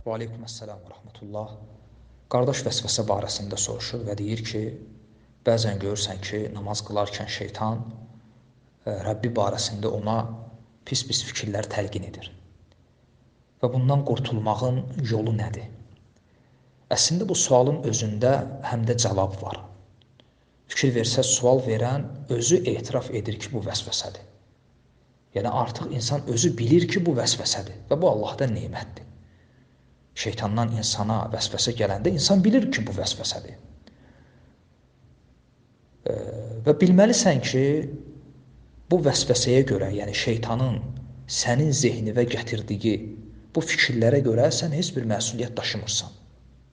Və aleyküməssalam və rəhmətullah. Qardaş vəsvəsə barəsində soruşur və deyir ki, bəzən görürsən ki, namaz qılarkən şeytan Rəbbi barəsində ona pis-pis fikirlər təlqin edir. Və bundan qurtulmağın yolu nədir? Əslində bu sualın özündə həm də cavab var. Fikir versə, sual verən özü etiraf edir ki, bu vəsvəsədir. Yəni artıq insan özü bilir ki, bu vəsvəsədir və bu Allahdan nemətdir. Şeytandan insana vəsvəsə gələndə insan bilir ki, bu vəsvəsədir. Və bilməlisən ki, bu vəsvəsəyə görə, yəni şeytanın sənin zehninə gətirdiyi bu fikirlərə görə sən heç bir məsuliyyət daşımırsan.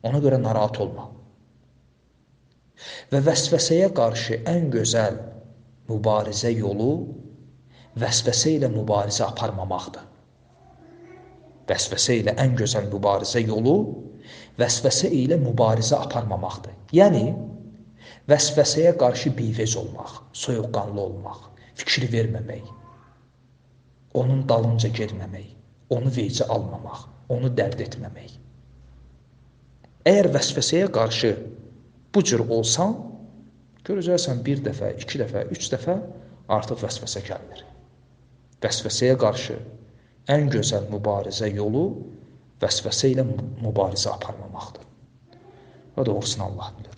Ona görə narahat olma. Və vəsvəsəyə qarşı ən gözəl mübarizə yolu vəsvəsə ilə mübarizə aparmamaqdır. Vəsvəsə ilə ən gözəl mübarizə yolu vəsvəsə ilə mübarizə aparmamaqdır. Yəni, vəsvəsəyə qarşı bivec olmaq, soyuqqanlı olmaq, fikir verməmək, onun dalınca getməmək, onu vecə almamaq, onu dərd etməmək. Əgər vəsvəsəyə qarşı bu cür olsan, görəcəksən bir dəfə, iki dəfə, üç dəfə artıq vəsvəsə gəlmir. Vəsvəsəyə qarşı ən gözəl mübarizə yolu vəsvəsə ilə mübarizə aparmamaqdır. Və doğrusunu Allah bilir.